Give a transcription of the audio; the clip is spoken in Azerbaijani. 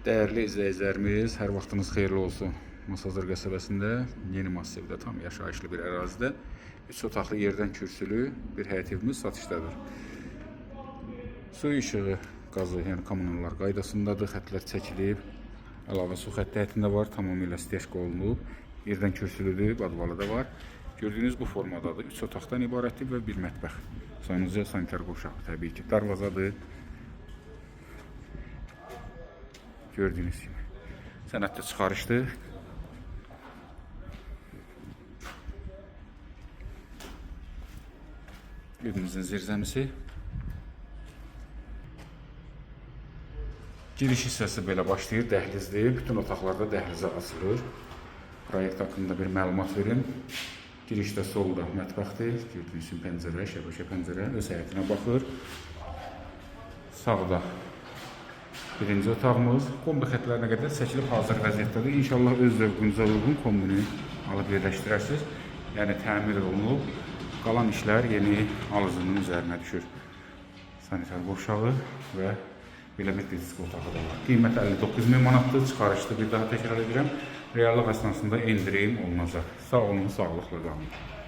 Dəyərli izləyicilərimiz, hər vaxtınız xeyirli olsun. Masazır qəsəbəsində, yeni massivdə, tam yaşayışlı bir ərazidə 3 otaqlı yerdən kürsülü bir həyət evimiz satışdadır. Su işığı, qazı, yəni kommunallar qaydasındadır, xətlər çəkilib, əlavə su xətti həyətində var, tamamilə steşka olunub, yerdən kürsülüdür, badvalı da var. Gördüyünüz bu formadadır. 3 otaqdan ibarətdir və bir mətbəx. Sanuzel, sanitar qovşağı təbii ki, darvazadır. Gördüyünüz kimi. Sənəddə çıxarışdır. Evimizin zirzəmisi. Giriş hissəsi belə başlayır, dəhlizdir. Bütün otaqlarda dəhlizə açılır. Proyekt haqqında bir məlumat verim. Girişdə solda mətbəxdir. Gördüyünüz kimi pəncərə, şəbəkə pəncərə öz həyətinə baxır. Sağda birinci otağımız kombi xətlərinə qədər çəkilib hazır vəziyyətdədir. İnşallah öz zövqünüzə uyğun kombini alıb yerləşdirərsiniz. Yəni təmir olunub, qalan işlər yeni alıcının üzərinə düşür. Sanitar qovşağı və belə bir disk otağı da var. Qiyməti 59 min manatdır, çıxarışlı bir daha təkrar edirəm. Reallıq əsnasında endirim olunacaq. Sağ olun, sağlıqla qalın.